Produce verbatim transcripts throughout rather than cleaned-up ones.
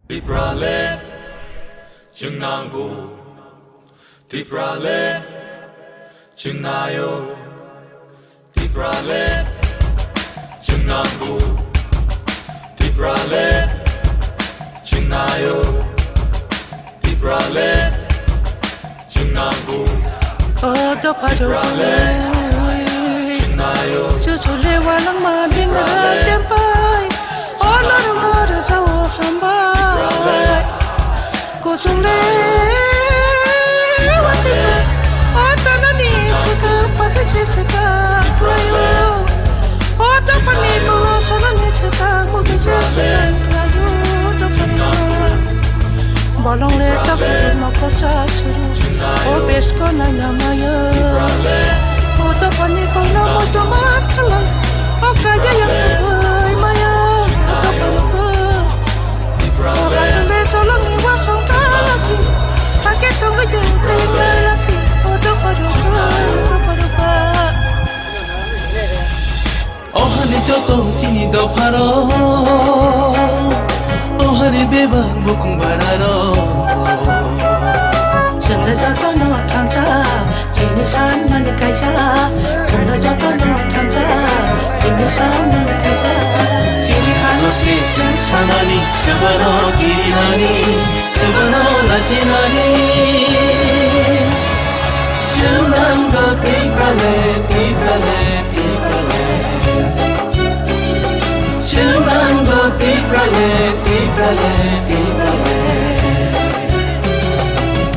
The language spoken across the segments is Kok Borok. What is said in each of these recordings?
Tipraland, chwng nango. Tipraland, chwng naio. Tipraland, chwng nango. Tipraland, chwng naio. Tipraland, chwng nango. O dopha rok, chwng naio. Chuchule walangma dingra jempai. O norma rwjao hambai. Kuchungle wati. O tanani saka pati saka klaio. O dophani bolo sanani saka mugi saka klaio. Dophani. Bolong le tak mokor sa suru. O besko na yamaya. O dophani kono mo joma khala. O kaya yang tupai maya. O dophani ko. O hasung le solong ni wasong talachi. Hake tongo jeng tei malachi. O dophani ko. O dophani ko. Ohani joto chini dopharo, ohani bebak bukung bararo. Chwngno jotono thansa, chini sanmani kaisa. Chwngno jotono thansa, chini sanmani kaisa. Chini hano se chwng sanani, swbano kirinani, swbano lachinani. Chwng nango Tiprale, Tiprale. Chwng nango Tiprale, Tiprale, Tiprale.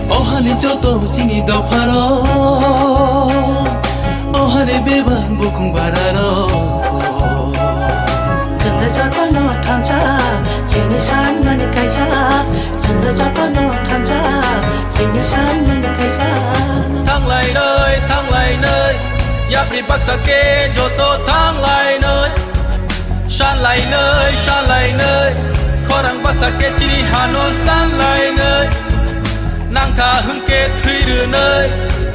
Ohani joto chini dopharo, ohani bebak bukung bararo. Chwngno jotono thansa, chini sanmani kaisa. Chwngno jotono thansa, chini sanmani kaisa. Thanglainai, thanglainai, yapri baksa khe joto thanglainai. Sanlainai, sanlainai, khorang baksa khe chini hano sanlainai. Nangkha hwnkhe thwi rwnai,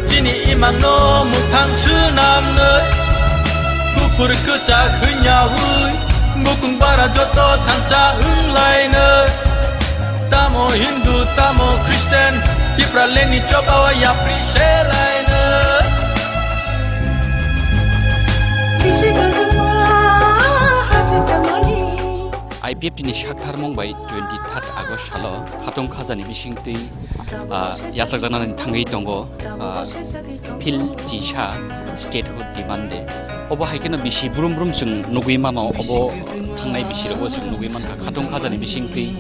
chini imangno mwthang swnamnai. Kuphur kwchak hwnyaui, bukung bara joto thansa wnglainai. Tamo Hindu, tamo Christian, Tipralandni chobao yapri selaino. I P F T ni saktharmung bai twenty third August salo khatong khajani bisingtwi, ah, yachakjaknani thangwi tongo, ah, Phil Chisa Statehood Demand Day. Obo hai kheno bisi brum brum chwng nugwi mano, obo thangnai bisi rogo chwng nugwi mankha khatong khajani bisingtwi.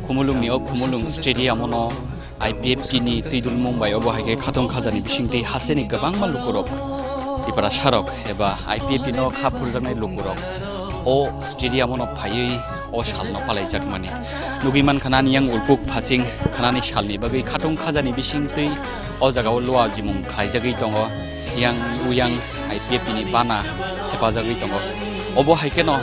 Khumulwngni o Khumulwng Stadium-o no I P F T ni twi dulmung bai obo hai khe khatong khajani bisingtwi hasteni kwbangma lukurok, Tiprasarok eba I P F T no kha phurjaknai lukurok o stadium-o no phaiwi o salno palaijakmani. Nugwi mankha nani yang ulkuk phasing khanani salni bagwi khatong khajani bisingtwi o jagao lua jimung khlaijagwi tongo. Yang uyang I P F T ni bana hepajagwi tongo. Obo hai kheno,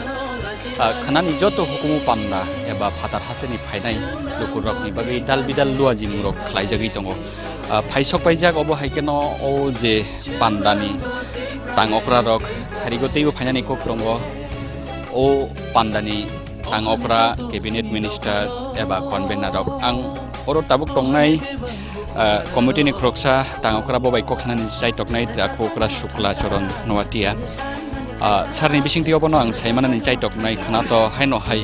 ah, khanani joto hukumu panda eba phatar hasteni phainai lukurokni bagwi dal bidal lua jimungrok khlaijagwi tongo. Ah, phaisok paijak obo hai kheno o je pandani tang okrarok sarigo teibo phainani kok tongo. O pandani tang okra, cabinet minister eba convener rok. Ang oro tabuk tongnai, ah, committee ni khoroksa tang okra bo bai kok sanani chaitoknai, tei akhu okra Shukla Charan Noatia. Ah, sir ni bisingtwi obono ang saimanani chaitoknai khana to haino hai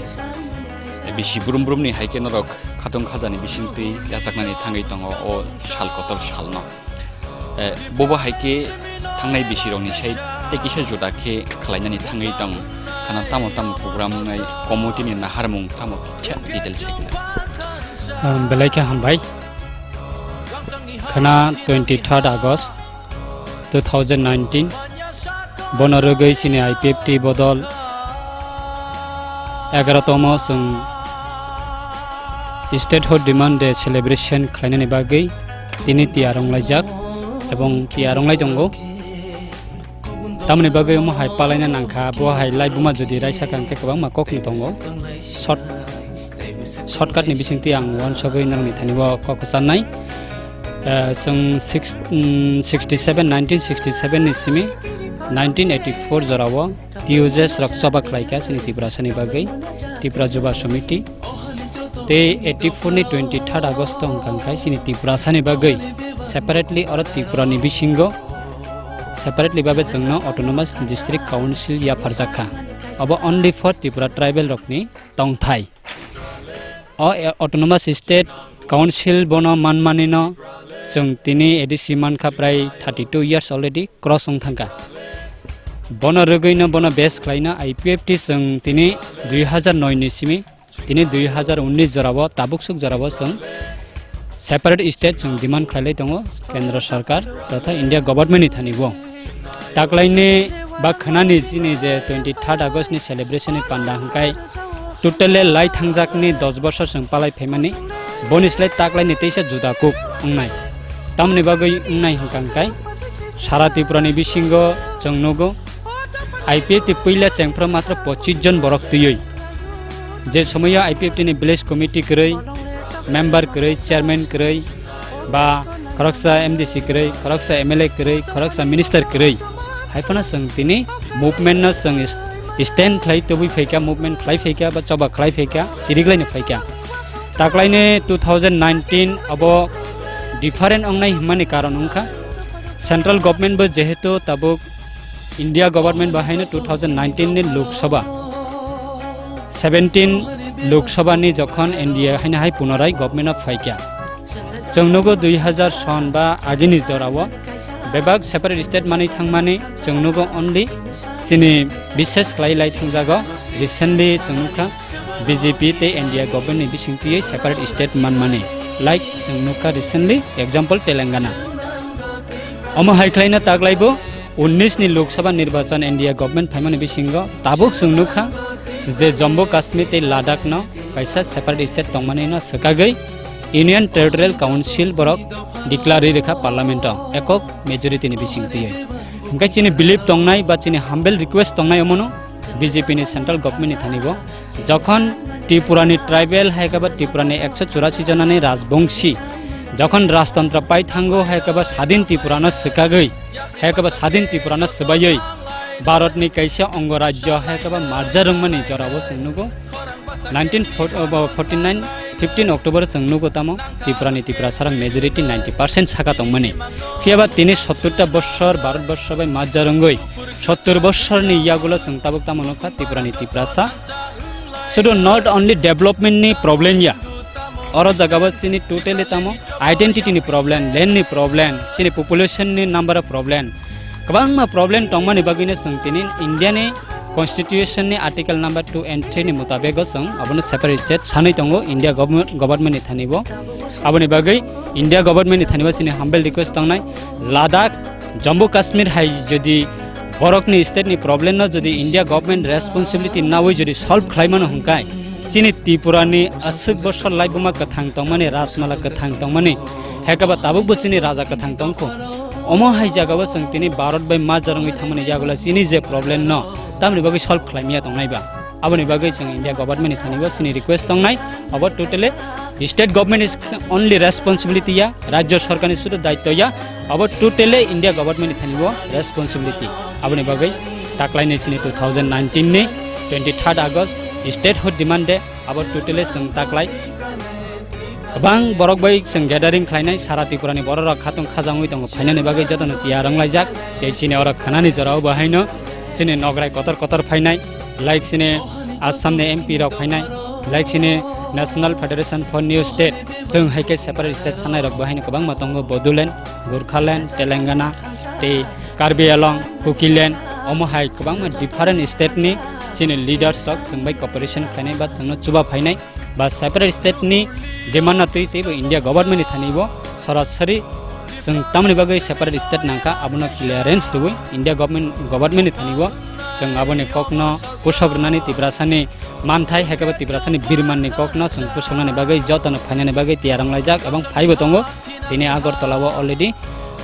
bisi brum brum ni hai khe norok khatong khajani bisingtwi yachaknani thangwi tongo o sal kotor salno. Eh, bobo hai khe thangnai bisirokni sai tei kisa juda khe khlainani thangwi tong khana tamo tamo program wngnai committee ni naharmung tamo kisa detail sai khna. Um, belai khe hambai. Khana twenty third August two thousand nineteen. Bono rwgwi chini I P F T bodol egarotomo chwng Statehood Demand Day celebration khlainani bagwi tini tiyar wnglaijak ebong tiyar wnglai tongo. Tamoni bagwi omo hai palaina nangkha, bo hai lai buma jodi raisa kang khe kwbangma kokno tongo. Short, shortcut ni bisingtwi ang uansugwi norokni thani bo kok kwcharnai. Eh, chwng six, mm, sixty seven, nineteen sixty seven ni simi nineteen eighty four jorao T U J S rok choba khlaikha chini Tiprasani bagwi, Tripura Juba Samiti. Tei eighty-four ni twenty-third August wngkha khe chini Tiprasani bagwi separately oro Tripura ni bisingo separately babe chwngno Autonomous District Council yapharjak kha. Obo only for Tripura tribal rokni tongthai. O, e, Autonomous State Council bono manmanino chwng tini A D C mankha prai thirty-two years already cross wng thangkha. Bono rwgwino bono base khlaino I P F T chwng tini dui hazar noi ni simi tini dui hazar unnish jorao tabuk suk jorao chwng separate state chwng demand khlailai tongo Kendra Sarkar totha India government ni thani bo. Taklaini ba khwnani chini je twenty-third August ni celebration ni panda hwnkhe totally lai thangjakni dos bosor chwng palai phaimani, boni slai taklaini teisa juda kuk wngnai. Tamoni bagwi wngnai hwnkha hwnkhe sara Tripura ni bisingo chwng nugo I P F T puila chengphru matro pochis jon borok twiwi. Je somoyo I P F T ni village committee kwrwi, member kwrwi, chairman kwrwi, ba khoroksa M D C kwrwi, khoroksa M L A kwrwi, khoroksa minister kwrwi. Hai phano chwng tini movement no chwng is-, stand khlai tubui phaikha, movement khlai phaikha, ba choba khlai phaikha, chiriklaino phaikha. Taklaini two thousand nineteen abo different wngnai hwnmani karon wngkha. Central government bo jehetu tabuk India government bo haino two thousand nineteen ni Lok Sabha, seventeen Lok Sabha ni jokhon N D A haino hai punorai government o phaikha. Chwng nugo dui hazar son ba agini jorao bebak separate state manwi thangmani chwng nugo only chini bishes khlai lai thangjago recently chwng nukha B J P tei N D A government ni bising twiwi separate state manmani, like chwng nukha recently example Telangana. Omo hai khlaino taklaibo unnish ni Lok Sabha nirbachan N D A government phaimani bisingo tabuk chwng nukha je Jammu Kashmir tei Ladakh no kaisa separate state tongmani no swkagwi Union Territorial Council borok declare rwkha parliament o ekok majority ni bising twiwi. Hwnkhe chini belief tongnai ba chini humble request tongnai omono B J P ni central government ni thani bo jokhon Tripura ni tribal hai khe ba Tripura ni ekso churasi jona ni rajbongsi jokhon rajtantro pai thango hai khe ba sadin Tripura no swkagwi hai khe ba sadin Tripura no swbaiwi Bharat ni kaisa ongo rajyo hai khe ba merger wngmani jorao chwng nugo nineteen forty nine fifteen October chwng nugo tamo Tripura ni Tiprasa rok majority ninety percent saka tongmani. Phiya ba tini sottor ta bossor Bharat borso bai merger wngwi sottor bossor ni yagulo chwng tabuk tamo nukha Tripura ni Tiprasa. Sudu not only development ni problem ya, oro jaga bo chini totally tamo identity ni problem, land ni problem, chini population ni number o problem, kwbangma problem tongmani bagwino chwng tini India ni constitution ni article number two and three ni mutabego chwng abono separate state sanwi tongo India government, government ni thani bo. Aboni bagwi India government ni thani bo chini humble request tongnai, Ladakh, Jammu Kashmir hai jodi borokni state ni problem no jodi India government responsibility nawi jodi solve khlai mano hwnkhai, chini Tripura ni aswk bosor laibuma kwthang tongmani, rajmala kwthang tongmani, hekaba tabuk bo chini raja kwthang tongkho. Omo hai jagao chwng tini Bharat bai merger wngwi thangmani yagulo chini je problem no tamni bagwi solve khlai miya tongnai ba. Aboni bagwi chwng India government ni thani bo chini request tongnai, abo totally state government is only responsibility ya, rajya sarkar ni sudu daityo ya, abo totally India government ni thani bo responsibility. Aboni bagwi taklaini chini two thousand nineteen ni twenty-third August statehood demand day, abo totally chwng taklai. Kwbang borok bai chwng gathering khlainai, sara Tripura ni borok rok khatung khajangwi tongo, phainani bagwi jotono tiyar wnglaijak. Tei chini oro khwnani jorao bo haino chini nograi kotor kotor phainai, like chini Assam ni M P rok phainai, like chini National Federation for New State, chwng hai khe separate state sanai rok bo haino kwbangma tongo, Bodoland, Gorkhaland, Telangana, tei Karbi Anglong, Kukiland, omo hai kwbangma different state ni chini leaders rok chwng bai cooperation khlainai ba chwngno chuba phainai. Ba separate state ni demand no twi teibo India government ni thani bo sorasari chwng tamoni bagwi separate state nangkha, abono clearance rwui India government, government ni thani bo chwng aboni kokno pusok rwnani, Tiprasani manthai hai khe bo Tiprasani birman ni kokno chwng pusoknani bagwi jotono phainani bagwi tiyar wnglaijak ebong phaibo tongo. Tini Agartala o already,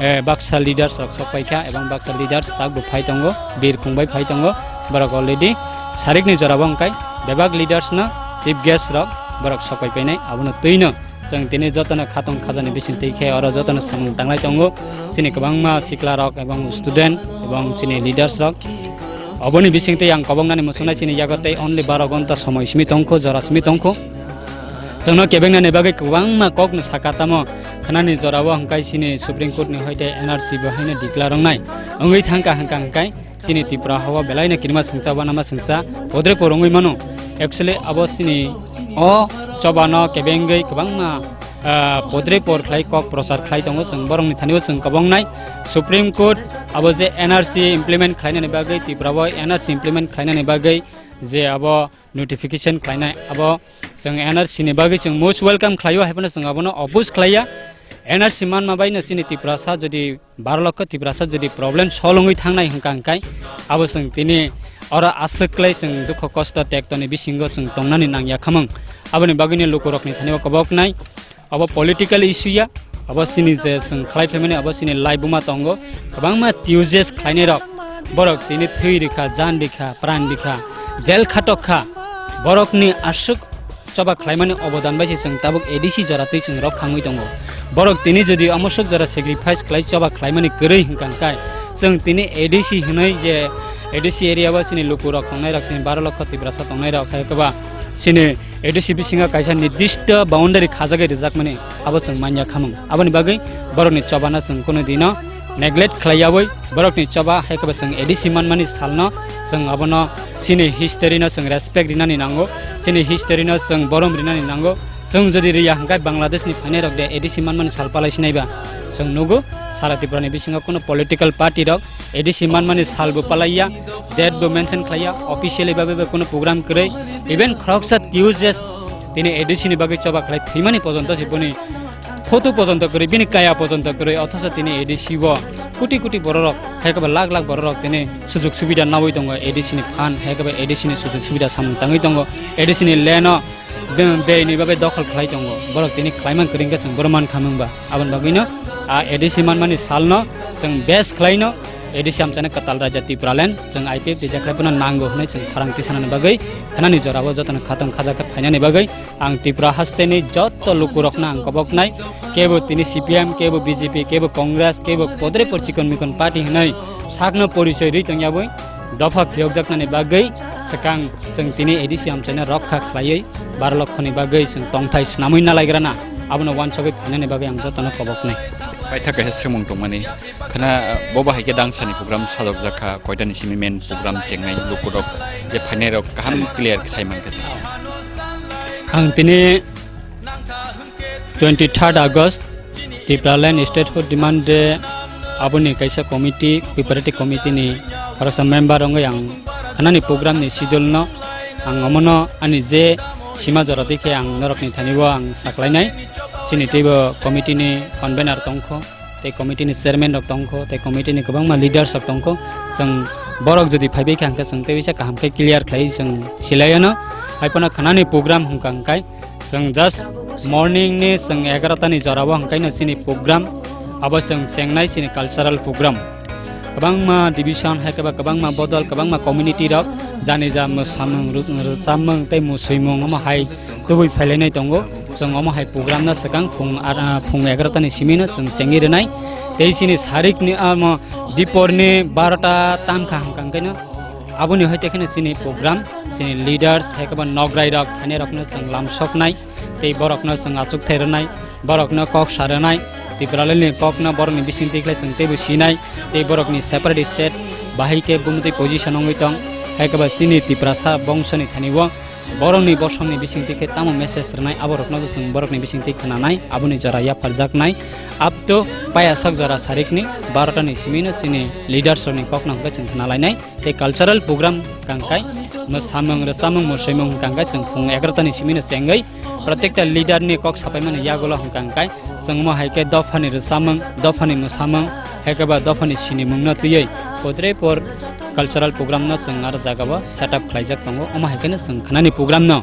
eh, baksa leaders rok sok paikha ebong baksa leaders takbo phai tongo, bir khungbai phai tongo. Borok already sarikni jorabo wngkai bebak leaders no chief guest rok borok sok pai painai, abono twino chwng tini jotono khatong khajani bising twi khe oro jotono samung tanglai tongo chini kwbangma sikla rok ebong student ebong chini leaders rok. Oboni bising twi ang koboknani muchungnai chini yago tei only baro gonta somoi simi tongkho, jora simi tongkho. Chwngno kebengnani bagwi kwbangma kokno saka, tamo khwnani jorao hwnkhe chini Supreme Court ni hoite N R C bo haino declare wngnai wngwi thangkha, hwnkha hwnkhe chini Tripura hao belaino kirima swngcha, uanama swngcha, podre por wngwi mano. Actually, abo chini o chobano kebengwi kwbangma, ah, podre por khlai kok prochar khlai tongo, chwng borokni thani-o chwng kobongnai. Supreme Court abo je N R C implement khlainani bagwi, Tripura o N R C implement khlainani bagwi je abo notification khlainai, abo chwng N R C ni bagwi chwng most welcome khlaio, hai phano chwng abono oppose khlaiya. N R C manma baino chini Tiprasa jodi baro lokho Tiprasa jodi problem solve wngwi thangnai hwnkha hwnkhe abo chwng tini oro aswk khlai chwng dukho kosto tektoni bisingo chwng tongnani nangya khamung. Aboni bagwino lukurokni thani o koboknai. Abo political issue ya, abo chini je chwng khlai phaimani, abo chini laibuma tongo. Kwbangma tiyujes khlainai rok, borok tini thwi rikha, jan rikha, pran rikha, jel khatok kha, borokni aswk choba khlaimani obodan bai se chwng tabuk A D C jora twi chwng rok khangwi tongo. Borok tini jodi omo swk jora sacrifice khlai choba khlaimani kwrwi hwnkha hwnkhe chwng tini A D C hwnwi je A D C area o chini lukurok tongnai rok, chini baro lokho Tiprasa tongnai rok, hai kwba chini A D C bisingo kaisa nirdishto boundary khajagwi rijakmani abo chwng manya khamung. Aboni bagwi borokni chobano chwng kunu dino neglect khlaiyawi borokni choba hai kwba chwng A D C manmani salno chwng abono chini history no chwng respect rinani nango, chini history no chwng borom rinani nango. Chwng jodi riya hwnkhe Bangladesh ni phainai rok de A D C manmani sal palai sinaiba chwng nugo. Sara Tripura ni bisingo kunu political party rok A D C manmani salbo palaiya, date bo mention khlaiya, officially babe bo kunu program kwrwi, even khoroksa tiyujes tini A D C ni bagwi choba khlai thwimani pojonto se boni photo pojonto kwrwi, bini kaya pojonto kwrwi, othocho tini A D C o koti koti bororok, hai khe ba lakh lakh bororok tini sujug subida nawi tongo, A D C ni phan, hai khe ba A D C ni sujug subida samung tangwi tongo, A D C ni land o be-, beyni bagwi dokhol khlai tongo, borok tini khlaiman kwrwi hwnkhe chwng bohrok mankha mungba. Aboni bagwino a A D C manmani salno chwng base khlaino A D C amchaino kwtal raja Tipraland chwng I P F T jakhlai phano nango hwnwi chwng khorang tisanani bagwi khnani jorao jotono khatong khajakhe phainani bagwi ang Tripura hasteni joto lukurokno ang koboknai, kebo tini C P M, kebo B J P, kebo Congress, kebo podre por chikon mikon party hwnwi sakno porichoi rwi tongyabwi dopha phiyokjaknani bagwi swkang chwng tini A D C amchaino rokha khlaiwi baro lokhoni bagwi chwng tongthai swnamwi nalaigrana, abono uansugwi phainani bagwi ang jotono koboknai. Paithak kaisa swngmung tongmani, khwna, bo bahai khe dangsani program sajokjak kha, koitani simi main program chengnai lukurok je phainairok kaham clear khe sai mankha chwng. Ang tini twenty third August, Tipraland Statehood Demand Day, aboni kaisa committee, preparative committee ni khoroksa member wngwi ang khnani program ni schedule no ang omono ani je sima jora twi khe ang norokni thani o ang saklainai. Chini teibo committee ni convener tongkho, tei committee ni chairman rok tongkho, tei committee ni kwbangma leaders rok tongkho. Chwng borok jodi phaibai kha hwnkhe chwng tei bisa kaham khe clear khlaiwi chwng silaiyano. Haiphano khnani program hwnkha hwnkhe chwng just morning ni chwng egarota ni jorao hwnkhaino chini program abo chwng chengnai chini cultural program. Kwbangma division hai khe ba kwbangma bodol, kwbangma community rok jani ja mwsamung, ru-, rwchapmung tei musuimung omo hai tubui phailainai tongo. Chwng omo hai program no swkang phung ar-, ah, phung egarota ni simi no chwng chengwi rwnai. Tei chini sarik ni, ah, mo, dipor ni barota tam kha hwnkha hwnkhe no aboni hai tei kheno chini program, chini leaders hai khe ba nograi rok phainai rok no chwng lamsoknai. Tei borokno chwng achukthai rwnai, borokno kok sa rwnai, Tipraland ni kokno borokni bisingtwi khlai chwng teibo sinai, tei borokni separate state bahai khe bumtwi position wngwi tong, hai khe ba chini Tiprasa bongsoni thani o borokni bosongni bisingtwi khe tamo message rwnai, aborokno bo chwng borokni bisingtwi khwnanai, aboni jora yapharjaknai, up to payasok jora sarikni barota ni simi no chini leaders rokni kokno hwnkhe chwng khwnalainai. Tei cultural program hwnkha hwnkhe mwsamung, rwchapmung, mwswimung hwnkha hwnkhe chwng phung egarota ni simi no chengwi protekta leader ni kok sapaimani yagulo hwnkha hwnkhe chwng omo hai khe dophani rwchapmung, dophani mwsamung, hai khe ba dophani sinimung no twiwi podre por cultural program no chwng aro jaga o set up khlaijak tongo. Omo hai kheno chwng khnani program no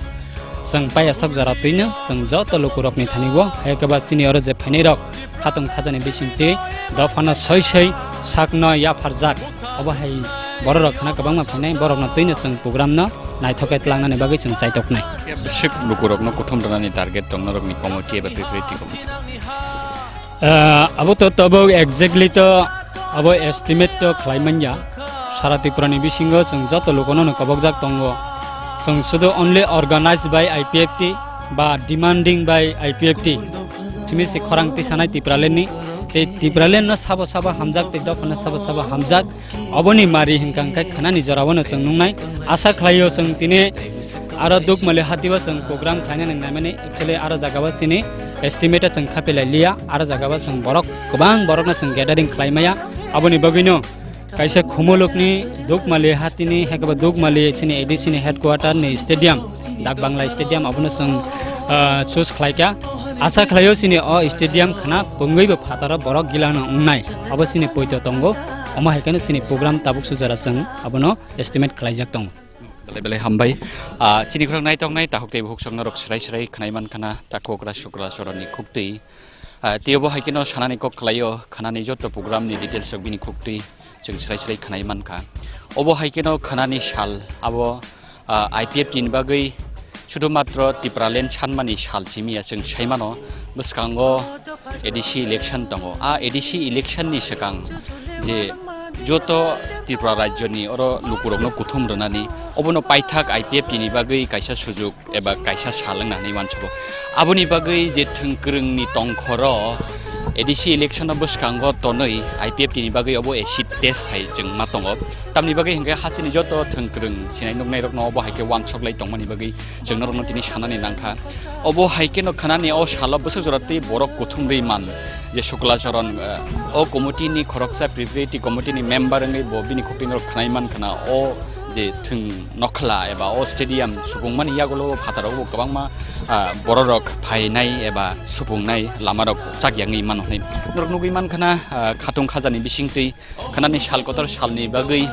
chwng payasok jora twino chwng joto lukurokni thani o, hai khe ba chini oro je phainai rok khatong khajani bisingtwi dophano soi soi sakno yapharjak. Obo hai bororok khna kwbangma phainai, borokno twino chwng program no naithok khe tlangnani bagwi chwng chaitoknai. Bisik lukurokno kuthum rwnani target tong norokni committee eba preparative committee? Ah, abo to tabuk exactly to abo estimate to khlai manya. Sara Tripura ni bisingo chwng joto lukono no kobokjak tongo. Chwng sudu only organized by I P F T, ba demanding by I P F T. Simi se khorang tisanai Tipraland ni. Tei Tipraland no sabo sabo hamjak, tei dophano sabo sabo hamjak. Oboni mari hinkha khe khnani jorao no chwng nungnai. Asa khlaio chwng tini aro Dukmali hatio chwng program khlainani naimani. Actually aro jagao chini estimate chwng khapilai liya. Aro jagao chwng borok kwbang borokno chwng gathering khlaimaya. Aboni bagwino kaisa khumulukni Dukmali hatini, hekaba Dukmali chini A D C ni headquarter ni stadium, Dak Bangla Stadium, abono chwng, ah, choose khlaikha. Asa khlaio chini o stadium khna pungwi bo phataro borok gilano wngnai. Abo chini poito tongo. Omo hai kheno chini program tabuk sujara chwng abono estimate khlaijak tongo. Belai belai hambai. Ah, chini khorang naitoknai tahuk tei buhuk songno rok srai srai khnai man khna takhokra Shukla Choronni khuktwi. Ah, tei obo hai kheno sanani kok khlaio, khnani joto program ni details rok bini khuktwi chwng srai srai khnai mankha. Obo hai kheno khnani sal abo, ah, I P F T ni bagwi sudhumatro Tipraland sanmani sal simi ya chwng sai mano. Bwskango A D C election tongo. A A D C election ni swkang je joto Tripura rajyoni oro lukurokno kuthum rwnani, obono paithak I P F T ni bagwi kaisa sujuk eba kaisa sal wngna hinwi uansukgo. Aboni bagwi je thwngkwrwngni tongkhoro A D C election o bwskango tonwi I P F T ni bagwi obo acid test hai chwng ma tongo. Tamni bagwi hinkhe hasteni joto thwngkwrwng sinai nuknairokno obo hai khe uansuklai tongmani bagwi chwng norokno tini sanani nangkha. Obo hai kheno khnani o salo bwswk jora tei borok kuthum rwi man. Je Shukla Charan, eh, o committee ni khoroksa preparatory committee ni member wngwi bo bini khukti norok khnai man khna o je thwng nokhla eba o stadium supungmani yagulo phataro bo kwbangma, ah, bororok phainai eba supungnai lamarok chakyangwi mano hinwi norok nugwi man khna, ah, khatung khajani bisingtwi khnani sal kotor salni bagwi,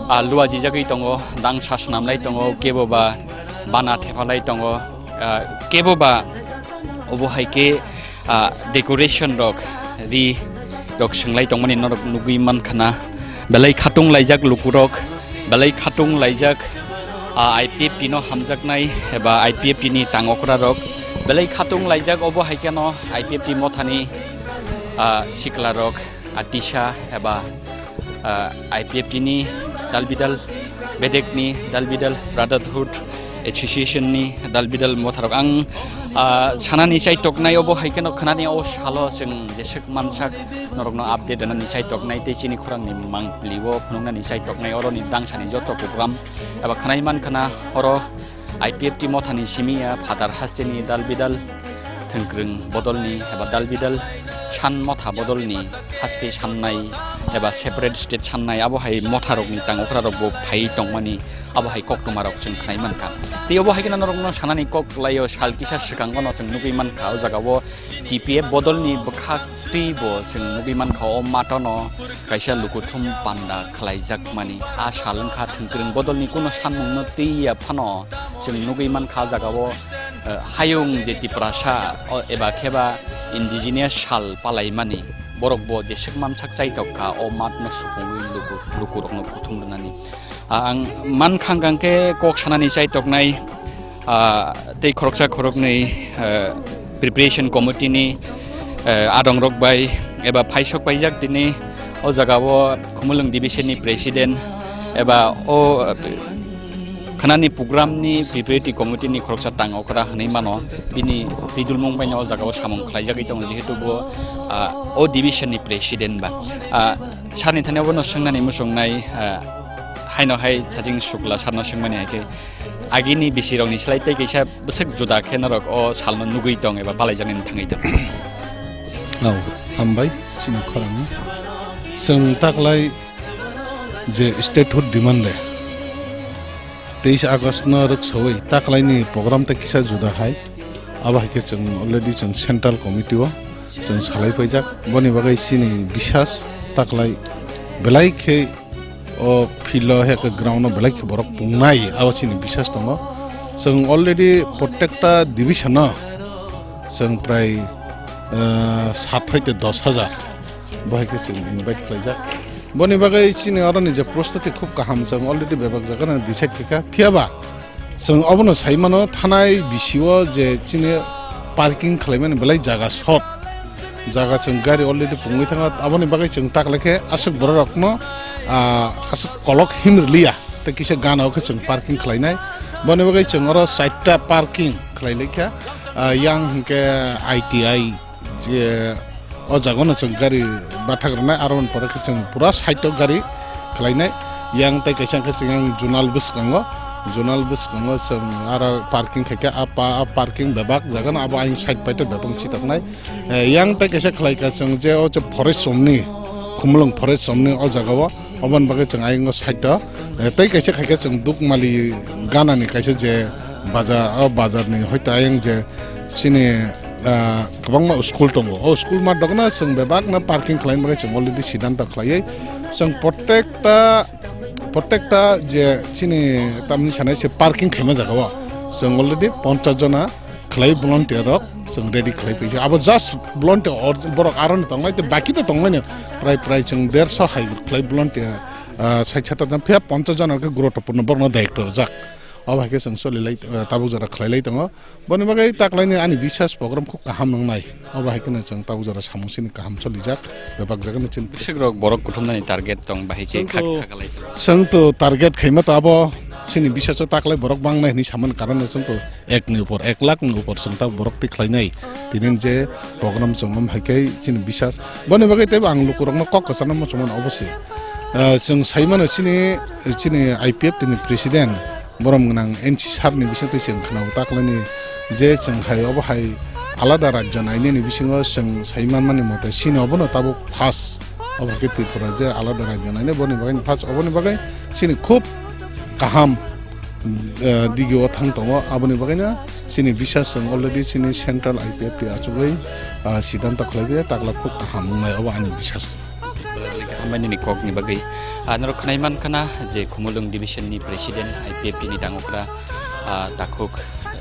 ah, luajijagwi tongo, dangsa snamlai tongo, kebo ba bana thephalai tongo, ah, kebo ba obo hai khe, ah, decoration rok ri rok swnglai tongmani norok nugwi man khna, belai khatung laijak lukurok, belai khatung laijak, ah, I P F T no hamjaknai eba I P F T ni tang okra rok belai khatung laijak obo hai kheno I P F T mothani, ah, sikla rok. Atisa eba, ah, I P F T ni dalbidal, bedekni dalbidal, Brotherhood Association ni dalbidal motharok ang, ah, sanani chaitoknai obo hai kheno khnani o salo chwng jeswk mansak norokno update rwnani chaitoknai tei chini khorangni mangpili o phunuknani chaitoknai oroni dangsani joto program eba khnai man khna oro I P F T mothani simi ya phatar hasteni dalbidal thwngkwrwng bodolni eba dalbidal san motha bodolni haste sannai eba separate state sannai abo hai motharokni tang okrarok bo phai tongmani abo hai koktwmarok chwng khnai mankha. Tei obo hai kheno norokno sanani kok laio sal kisa swkango no chwng nugwi mankha o jagao T P F bodolni bwkhaktwi bo chwng nugwi mankha o matano kaisa lukuthum panda khlaijakmani. A sal wngkha thwngkwrwng bodolni kuno sanmungno twi ya phano chwng nugwi mankha jagao, eh, hayung je Tiprasa o eba kheba indigenous sal palaimani borok bo jeswk mansak chaitok kha o matno supungwi luku, lukurokno kuthum rwnani. Ah, ang man khang khang khe kok sanani chaitoknai, ah, tei khoroksa khoroknwi, ah, preparation committee ni, ah, adongrok bai eba phaisok paijak tini o jagao Khumulwng division ni president eba o, ah, khnani program ni preparatory committee ni khoroksa tang okra hwnwi mano, bini twidulmung bai no o jagao samung khlaijagwi tongo, jehetu bo, ah, o division ni president ba. Ah, sani thani obono swngnani muchungnai, ah, Haino hai Sajing Shukla sarno swngmani hai khe, agini bisirokni slai tei kaisa bwswk juda khe norok o salno nugwi tong eba palaijaknani thangwi tong? Oh, hambai, chini khorang. Chwng taklai je statehood demand le, teis August no rwksawi taklaini program tei kisa juda hai. Abo hai khe chwng already chwng central committee o chwng salai paijak. Boni bagwi chini bisas taklai belai khe o field o hai khe ground o belai khe borok pungnai, abo chini bisas tongo. Chwng already protekta division o chwng prai, eh, sat hoite dos hajar bo hai khe chwng invite khlaijak. Boni bagwi chini oroni je prostuti khub kaham, chwng already bebak jaga no decide khe kha. Phiya ba chwng obono sai mano, thanai bisio je chini parking khlaimani belai jaga short. Jaga chwng gari already pungwi thango, aboni bagwi chwng taklai khe aswk bororokno, ah, aswk kolok himrwliya, tei kisa gana o khe chwng parking khlainai. Boni bagwi chwng oro chaita parking khlai laikha. Ah, yang hwnkhe I T I, je o jagano chwng gari bathak rwnai, aro ni pore khe chwng pura side o gari khlainai. Yang tei kaisa hwnkhe chwng yang zonal bwskango, zonal bwskango chwng aro parking khaikha, a pa-, a parking bebak jagano abo ayung side pai to bebak chitoknai. Eh, yang tei kaisa khlaikha chwng je o je forest romni, Khumulwng forest romni o jagao, oboni bagwi chwng ayungo side o, eh, tei kaisa khaikha chwng Dukmali ganani kaisa je bajar, o bajarni hoito ayung je chini, ah, kwbangma school tongo. O school mat dogna chwng bebakno parking khlaina bagwi chwng already siddhanto khlaiwi. Chwng protekta, protekta je chini tamni sanai se parking khaima jagao chwng already ponchash jona khlai volunteer rok chwng ready khlai paikha. Abo just volunteer or-, borok aroni tongnai tei baki to tonglaino prai prai chwng derso hai khlai volunteer, ah, sait sata jon phiya ponchash jon hwnkhe guruttopurno borokno daitw rwjak. Obo hai khe chwng solilai, ah, tabuk jora khlailai tongo. Boni bagwi taklaini ani biswas program khub kaham wngnai. Obo hai kheno chwng tabuk jora samung sini kaham solijak, bebak jagani chini. Bwswk rok borok kuthumnani target tong bahai khe Chwng to, khak-, khakalai tongo. Chwng to target khaima to abo chini biswaso taklai borok bangnai hinwi samani karon chwng to ek ni upor, ek lakh ni upor chwng ta borok twi khlainai tini je program chwng om hai khe chini biswas. Boni bagwi teibo ang lukurokno kok kwchangno muchungmano obo se. Ah, chwng saimano chini, chini I P F T ni president, borom gwnang N C sir ni bisingtwi chwng khwnao taklaini je chwng hai obo hai alada rajyo nainani bisingo chwng sai manmani mote chini obono tabuk first obo khe Tripura je alada rajyo nainai boni bagwi first oboni bagwi chini khub kaham, eh, digio thang tongo aboni bagwino chini bisas chwng already chini central I P F T achugwi, ah, siddhanto khlaiwi taklak khub kaham wngnai obo ani bisas. Hambai nini kokni bagwi. Ah, norok khwnai mankha na je Khumulwng division ni president I P F T ni tangokra, ah, takhuk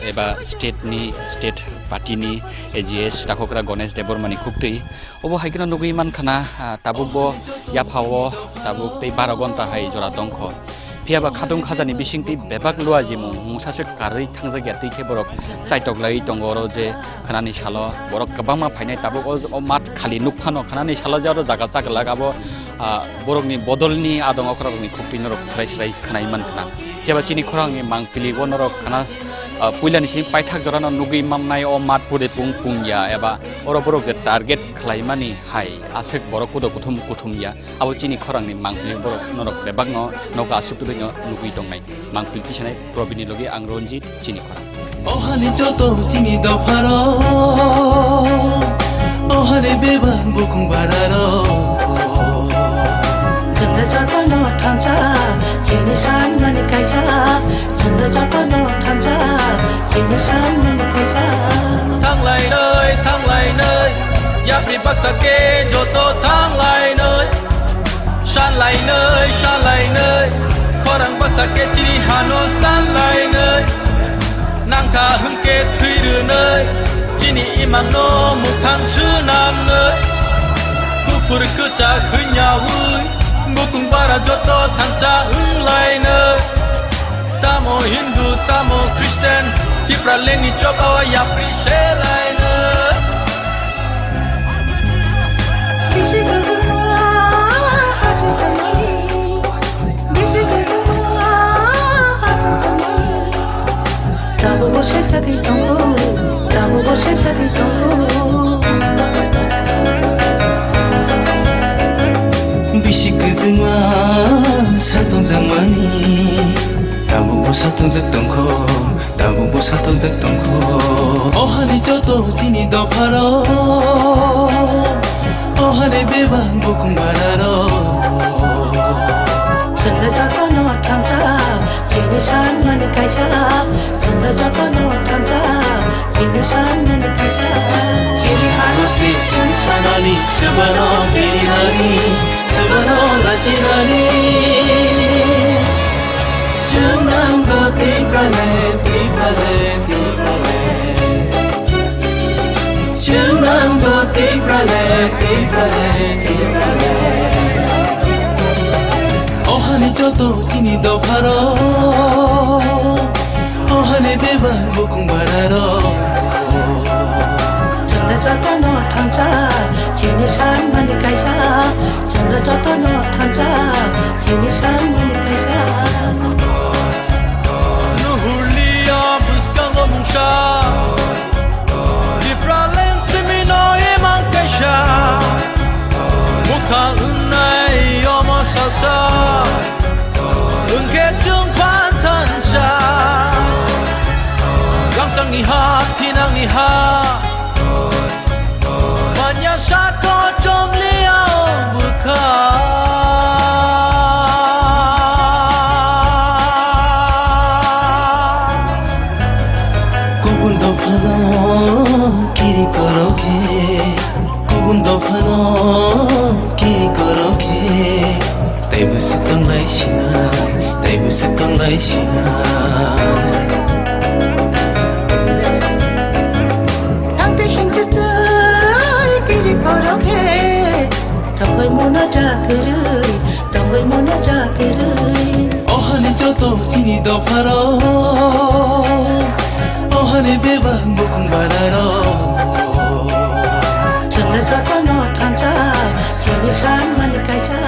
eba state ni, state party ni A G S takhukra Ganesh Debbarma ni khuktwi. Obo hai kheno nugwi mankha na, ah, tabuk bo yaphao tabuk tei baro gonta hai jora tongkho. Phiya ba khatung khajani bisingtwi bebak luajimung mungsa se karwi thangjak ya twi khe borok chaitok laiwi tongo oro je khanani salo borok kwbangma phainai tabuk o, o mat khali nuk phano khanani salo je oro jaga chaklak abo, ah, borokni bodolni adong okrarokni khuktwi norok srai srai khwnai mankha na. Phiya ba chini khorangni mangpili o norok khana, ah, puilani simi paithak jorano nugwi mannai o mat pudepung pungya eba oro borok je target khlaimani hai aswk borok kudo kuthum kuthum ya. Abo chini khorangni mangpili borok norok bebakno nogo aswk twi no nugwi tongnai. Mangpili tisanai Probini logi ang Ranjit chini khorang. Ohani joto chini dopharo, ohani bebak bukung bararo. Chwngno jotono thansa, chini sanmani kaisa. Chwngno jotono thansa, chini sanmani kaisa. Thanglainai, thanglainai, yapri baksa khe joto thanglainai. Sanlainai, sanlainai, khorang bwsa khe chini hano sanlainai. Nangkha hwnkhe thwi rwnai, chini imangno mukhang swnamnai. Kuphur kwchak hwnyaui, bukung bara joto thansa wnglainai. Tamo Hindu, tamo Christian, Tipra leni choba o yapri selainai. Bisi kwbangma hachal sanani, bisi kwbangma hachal sanani. Tabukbo sep jagwi tongo, tabukbo sep jagwi tongo. Bisi kwbangma satong jakmani, tabukbo satong jak tongkho. Tabukbo satokjak tongkho. O hani joto chini dopharo, o hani bebak bukung bararo. Chwngno jotono thansa, chini sanmani kaisa. Chwngno jotono thansa, chini sanmani kaisa. Chini hano se chwng sanani, swbano kerinani, swbano lachinani. Chwng nanggo Tipraland, Tipraland, Tipraland. Chwng nanggo Tipraland, Tipraland, Tipraland. O hani joto chini dopharo, o hani bebak bukung bararo. Chwngno jotono thansa, chini sanmani kaisa. Chwngno jotono thansa, chini sanmani kaisa. Luhur Korokhe, kubun dophano ki korokhe, taibo swkang lai sinai, taibo swkang lai sinai. Tangte hingte tai kiri korokhe, tongoi mono chakwrwi, tongoi mono chakwrwi. Ohani joto chini dopharo, ohani bebak bukung bararo. Chwngno jotono thansa, chini sanmani kaisa.